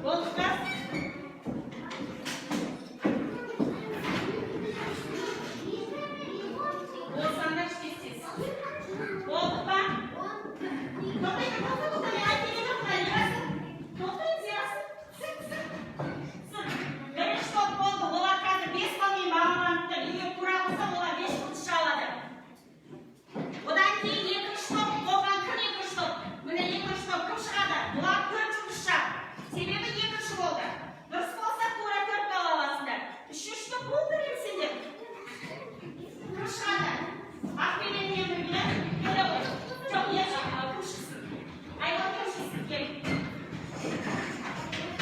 Болдық па? Болсаңдаршы тез-тез. Болдық па? Тоқтайды, тоқта, тоқта, мен айтып келе жатырмын әлі. Ерасыл. Тоқтаңыз, Ерасыл. Түсір, түсір. Түсір. Бірінші топ болды. Олар қазір 5 баллмен бағаланып тұр. Егер тура болса, олар 5 жұлдызша алады. Одан кейін екінші топ болған кім, екінші топ? Міне, екінші топ кім шығады? Бұлар 4 жұлдызша. Себебі екінші болды. Дұрыс болса, тура 4 балл аласыңдар. Үшінші топ болды енді сендер. Кім шығады? Ақберенмен бірге келе ғой. Жоқ, кім шықсын? Айбол, кім шықсын? Кел.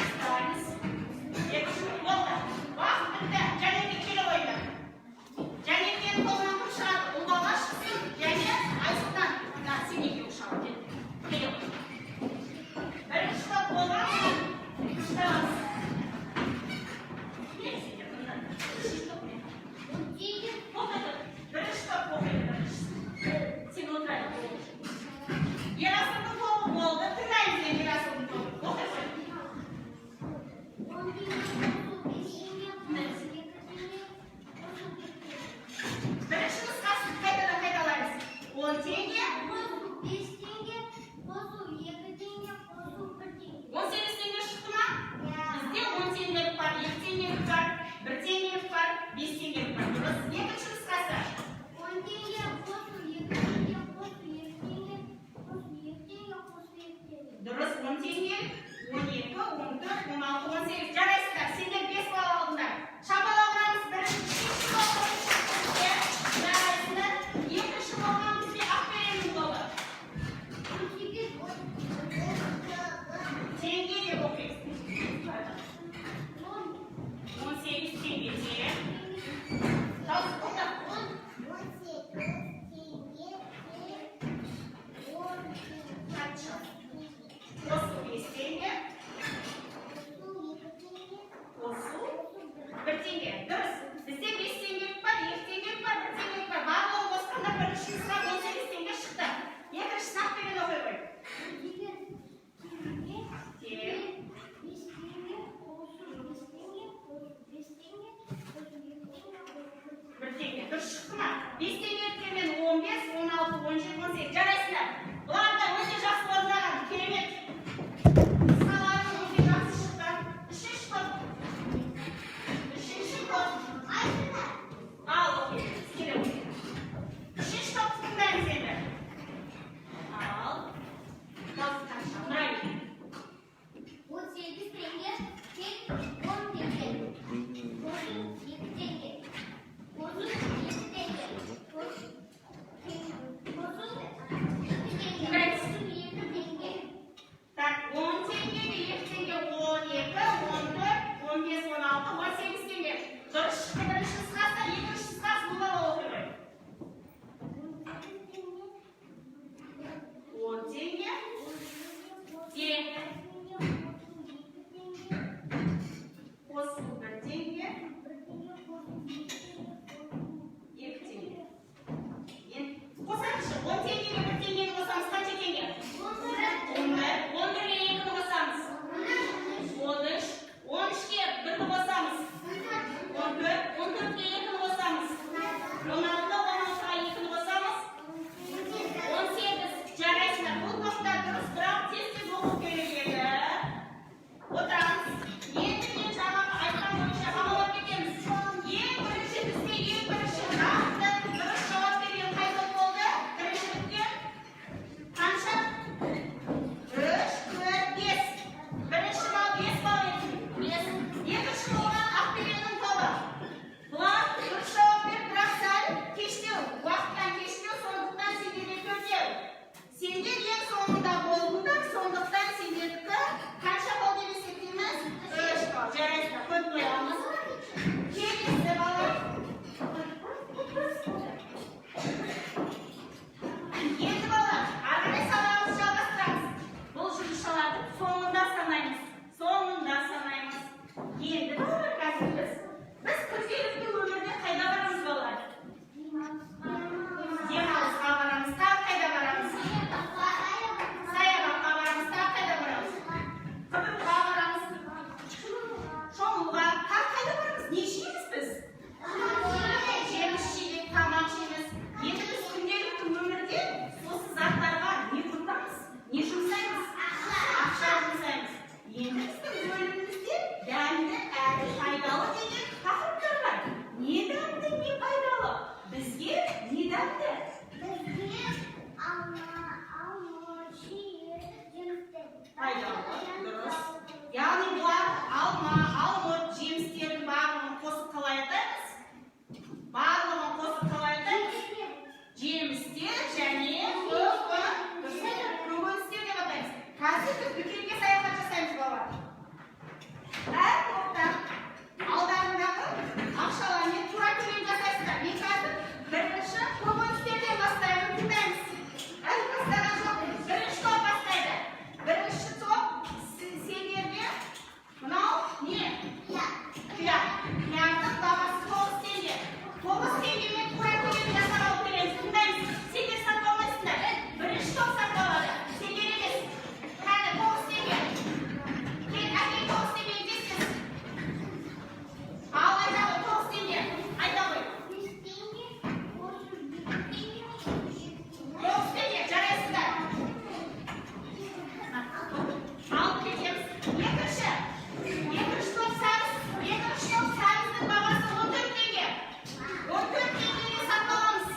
Ұстаңыз. Екінші топ болды. Уақыт бітті. Жәнеке, келе қойыңдар. Жәнекенің тобынан кім шығады? Ұлбала шықсын және Айсұлтан. Мына сен екеуің шығады. Кел. Келе ғой. Бірінші топ болған. Шығамыз. Кел сендер, мына. Үшінші топ не? Тоқта тұр. Бірінші топ оқиды біріншісі. Сен отыра бер. Ерасылдың тобы болды. Тыңдаймыз енді Ерасылдың тобын. Оқи қой. 10 теңге қосу 5 теңге қосу 2 теңге қосу 1 теңге. Бірінші нұсқасын қайтадан қайталаймыз. 10 теңге. Қосу 5 теңге қосу 2 теңге қосу 1 теңге. 18 теңге шықты ма? Бізде 10 теңгелік бар, 2 теңгелік бар, 1 теңгелік бар, 5 теңгелік бар. Дұрыс. Екінші нұсқасы. 10 теңге қосу 2 теңге қосу 2 теңге қосу 2 теңге қосу 2 теңге. Дұрыс, 10 теңге, 12, 14, 16, 18. Жарайсыздар, сендер 5 балл алдыңдар. Шапалақ ұрамыз. Бірінші, үшінші болды бізде. Жарайсыңдар. Екінші болған бізде Ақбереннің тобы. 18. Теңге деп оқимыз. 10. 18 теңге тең. Дауыс, тоқта. 18 теңге тең 10 теңге. Қосу 5 теңге, қосу 2 теңге қосу қосу бір 1 теңге. Дұрыс. Бізде 5 теңгелік бар, 2 теңгелік бар, 1 теңгелік бар. Барлығын қосқанда бірінші нұсқа 18 теңге шықты. Екіншісін Ақберен оқи ғой. 18 теңге Тең. 5 теңге қосу 5 теңге қосу 5 теңге қосу 2 теңге қосу 1 теңге. 1 теңге. Дұрыс шықты ма? 5 теңгеліктермен 15, 16, 17, 18. Жарайсыңдар. Бұлар да өте жақсы орындаған. Керемет. Нұсқаларың өте жақсы шықты. Үшінші топ. Үшінші топ. Ал, оқи. Келе ғой. Үшінші топты тыңдаймыз енді. Ал. Дауыс қанша? Нұрали. 18 теңге тең 10 теңге қосу 2 теңге қосу 2 теңге қосу 2 теңге қосу 2 теңге. Так, 10 теңгеге 2 теңге, 12, 14, 15, 16, 18 теңге. Дұрыс шықты бірінші нұсқасы, екінші нұсқасы бұл бала оқи ғой. 18 теңге. 10 теңге, тең, 2 теңге қосу 1 теңге, 1 теңге қосу 2 теңге қосу 2 теңге. Енді қосайықшы, 10 теңгеге 1 теңгені қосамыз, қанша теңге? 11. 11. 11-ге екіні қосамыз. 13. 13-ке бірді қосамыз. 14. 14-ке екіні қосамыз. 16. 16-ға екіні қосамыз. 18. Жарайсыңдар. Бұл топта дұрыс, бірақ тез-тез оқу керек еді. Отырамыз. Енді мен жаңағы айтқан бойынша бағалап кетеміз. Ең бірінші бізде, ең бірінші нақты дұрыс жауап берген қай топ болды? Біріншілікте қанша? Үш, төрт, бес. Бірінші балл, 5 балл еді. 5. Екінші болған Ақбереннің тобы. Бұлар дұрыс жауап берді, бірақ сәл кештеу, уақыттан кештеу, сондықтан сендерде төртеу. Сендер ең соңында болдыңдар, сондықтан сендердікі қанша балл деп есептейміз? 3 балл. Жарайсыңдар, көп қоямыз. Келесі бала. Енді, балалар, ары қарай сабағымызды жалғастырамыз. Бұл жұлдызшаларды соңында санаймыз. Соңында санаймыз. Енді, балалар, қазір біз күнделікті өмірде қайда барамыз, балалар? Демалысқа барамыз. Тағы қайда барамыз? сөйтіп дүкенге саяхат жасаймыз, балалар. Әр топтан алдарындағы ақшалармен тура төлем жасайсыздар. Мен қазір бірінші көкөністерден бастаймын, тыңдаймыз. Әлі бастаған жоқпын. Бірінші топ бастайды. Бірінші топ, сендерге мынау не? Қияр. Қиярдың бағасы 9 теңге. 9 теңгемен тура төлем жасап алып келеміз. Тыңдаймыз. Сендер сатып алмайсыңдар. Бірінші топ сатып алады. Сендер емес. Кәні, 9 теңге. Кел, әкел 9 теңгені тез тез. Ал, айта ғой, 9 теңге. Айта ғой. 9 теңге, жарайсыздар. Алып кетеміз. Екінші. Екінші топ сәбіз. Екінші топ, сәбіздің бағасы 14 теңге. 14 теңгеге сатып аламыз.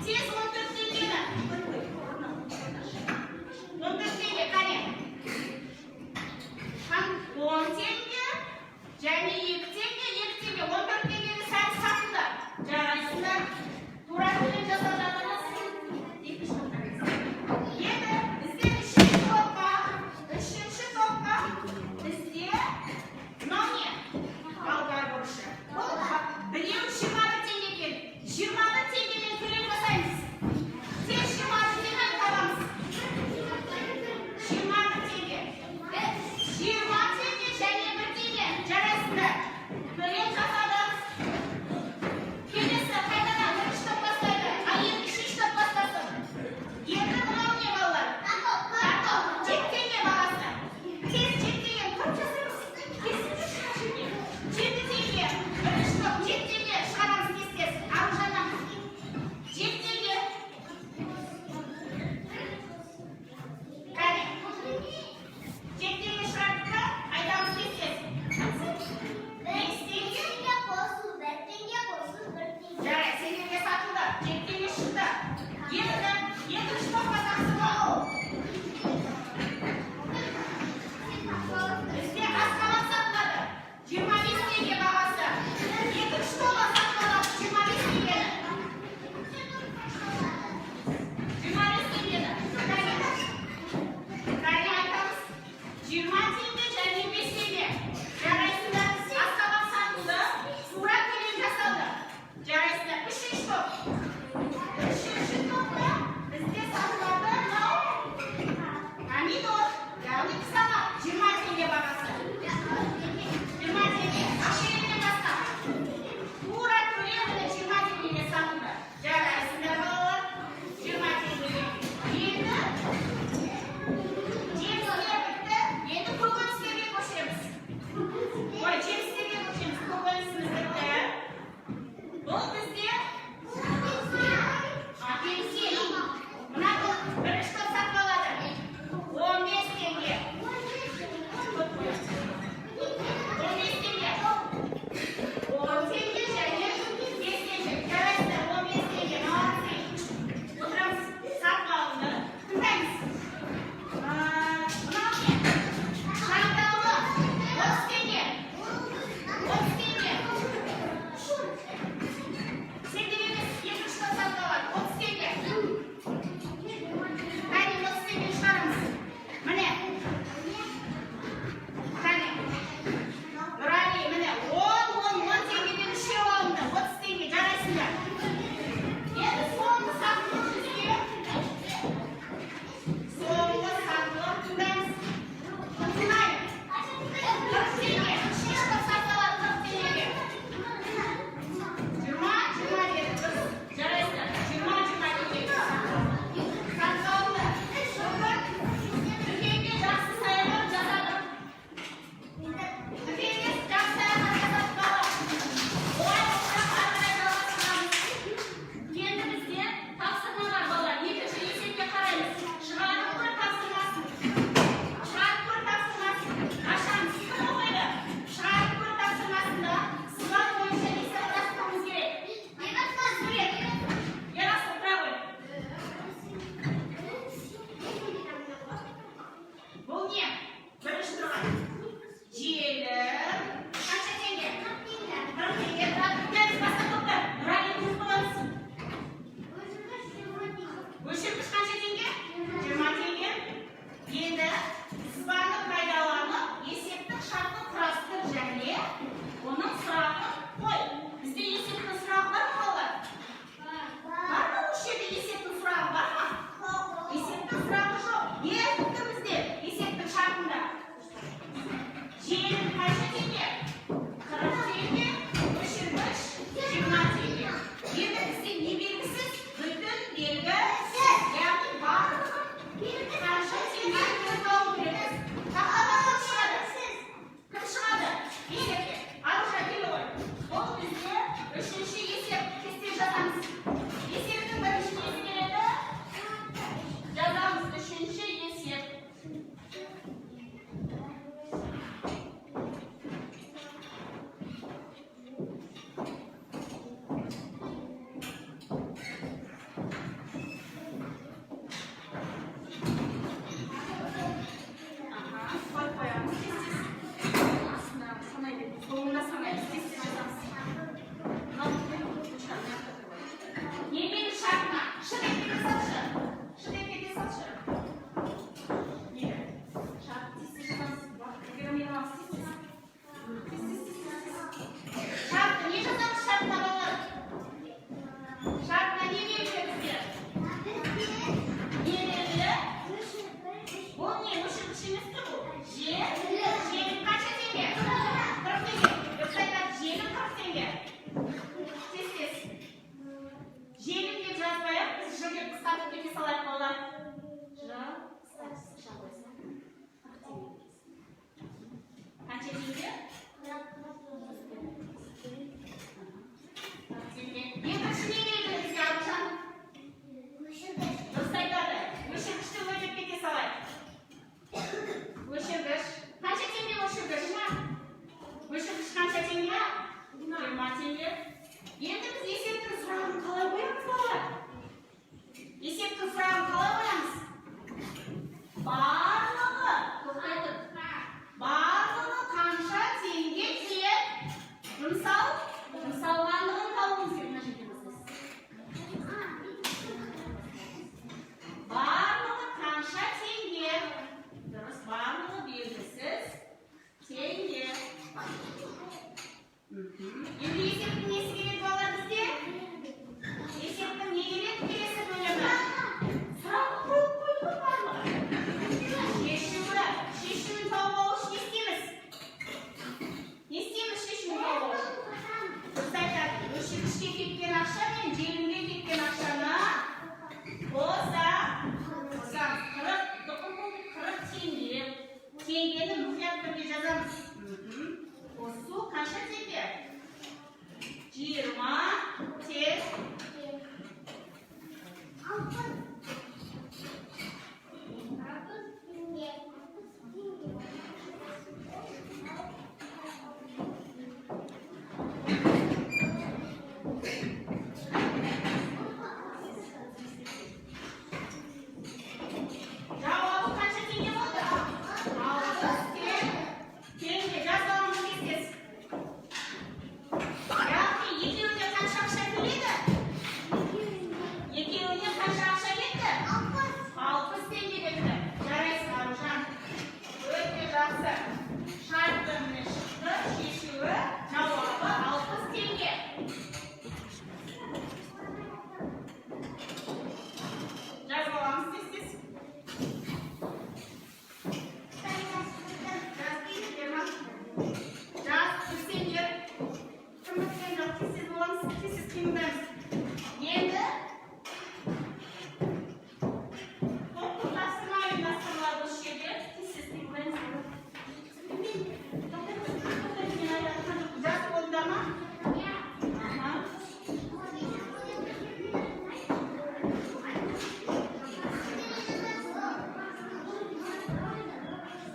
Тез, 14 теңгені. 14 теңге, қане. 10 теңге және 2 теңге, 2 теңге. 14 теңгеге сәбіз сатылды. Жарайсыңдар. Тура төлем жасап жатырмыз. Екінші топқа. Енді бізде үшінші топқа бізде мынау не? Болгар бұрышы. Бұл біреуі 21 теңге екен. 21 теңгемен төлем жасаймыз. Тез, 21 теңгені табамыз. 21 теңге. 20 теңге және 1 теңге. Жарайсыңдар. Төлем жасадық. Келесі қайтадан бірінші топ бастайды. Ал енді үшінші топ бастасын. Енді мынау не, балалар? Картоп. 7 теңге бағасы. Тез, 7 теңге. Көп жасаймыз. Келсеңдерші мына жерге. 7 теңге. Бірінші топ 7 теңге шығарамыз тез тез. Аружаннан. 7 теңге. Кәне. 7 теңге шығардық та, айтамыз тез тез. 5 теңге. Жарайды, сендерге сатылды. 7 теңге шықты. Енді екінші топқа тапсырма. Бізде асқабақ сатылады. 25 теңге бағасы. Екінші топқа сатып аламыз 25 теңгені. 25 теңгені. Кәне. Кәне, айтамыз. 20 теңге және 5 теңге. Жарайсыңдар. Асқабақ сатылды. Тура төлем жасалды. Жарайсыңдар. Үшінші топ. Үшінші топта бізде сатылады мынау помидор, яғни қысқабақ. 20 теңге бағасы. 20 теңге. Ақшелектен басқа. Тура төлем, міне, 20 теңгеге сатылды. Жарайсыңдар, балалар. 20 теңгеге. Енді жемістер бітті. Енді көкөністерге көшеміз. Ой, жемістерге көшеміз. Көкөнісіміз бітті. Бұл бізде апельсин. Мына бұл бірінші топ сатып алады. 15 теңге. Көп қоямыз. 15 теңге. 10 теңге және 5 теңге. Жарайсыздар, 15 теңге. Молодцы. Отырамыз. Сатып алынды. Тыңдаймыз. Мынау не? Шабдалы. 30 теңге. 30 теңге. Сендер емес, екінші топ сатып алады. 30 теңге. Кәне. Ақша қойсаң, 40 теңге. Қанша теңге?